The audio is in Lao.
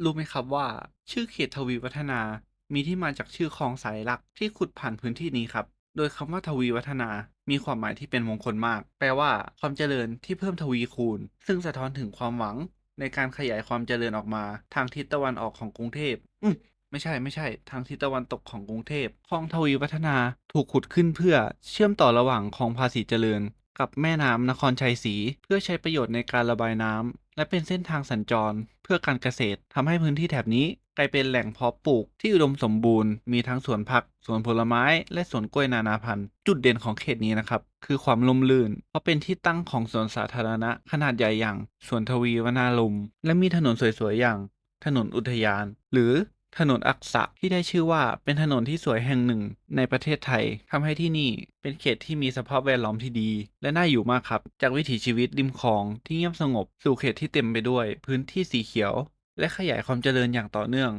ຮູ້ໄໝຄັບວ່າ ຊື່ເຂດທະວີວັດທະນາ ມີທີ່ມາຈາກຊື່ຄອງສາຍຫຼັກທີ່ຂຸດຜ່ານພື້ນທີ່ນີ້ຄັບ. ໂດຍຄຳວ່າທະວີວັດທະນາ ມີຄວາມໝາຍທີ່ເປັນມົງຄົນມາກ, ແປວ່າຄວາມຈະເລີນທີ່ເພີ່ມທະວີຄູນ, ຊຶ່ງສະທ້ອນເຖິງຄວາມຫວັງໃນການຂະຫຍາຍຄວາມຈະເລີນອອກມາທາງທິດຕາເວັນອອກຂອງກຸງເທບ ອື ໄມ່ໃຊ່ ໄມ່ໃຊ່ ທາງທິດຕາເວັນຕົກຂອງກຸງເທບ. ຄອງທະວີວັດທະນາຖືກຂຸດຂຶ້ນເພື່ອເຊື່ອມຕໍ່ລະຫວ່າງຄອງພາສີຈະເລີນ ກັບແມ່ນ້ຳນະຄອນໄຊສີ ເພື່ອໃຊ້ປະໂຫຍດໃນການລະບາຍນ້ຳ ແລະ ເປັນເສັ້ນທາງສັນຈອນເພື່ອການກະເສດ, ທຳໃຫ້ພື້ນທີ່ແຖບນີ້ກາຍເປັນແຫຼ່ງເພາະປູກທີ່ອຸດົມສົມບູນ, ມີທັງສວນຜັກ, ສວນຜົນລະໄມ້ ແລະ ສວນກ້ວຍນານາພັນ. ຈຸດເດັ່ນຂອງເຂດນີ້ນະຄັບ ຄືຄວາມຮົ່ມລື່ນ, ເພາະເປັນທີ່ຕັ້ງຂອງສວນສາທາລະນະຂະໜາດໃຫຍ່ຢ່າງສວນທະວີວະນາລົມ ແລະ ມີຖະໜົນສວຍໆ ຢ່າງ ຖະໜົນອຸທະຍານ ຫຼື ຖະໜົນອັກສະ ທີ່ໄດ້ຊື່ວ່າເປັນຖະໜົນທີ່ສວຍແຫ່ງໜຶ່ງໃນປະເທດໄທ, ທຳໃຫ້ທີ່ນີ້ເປັນເຂດທີ່ມີສະພາບແວດລ້ອມທີ່ດີ ແລະ ໜ້າຢູ່ມາກຄັບ. ຈາກວິຖີຊີວິດລິມຂອງທີ່ງຽບສະຫງົບ ສູ່ເຂດທີ່ເຕັມໄປດ້ວຍພື້ນທີ່ສີຂຽວ ແລະ ຂະຫຍາຍຄວາມຈະເລີນຢ່າງຕໍ່ເນື່ອງ.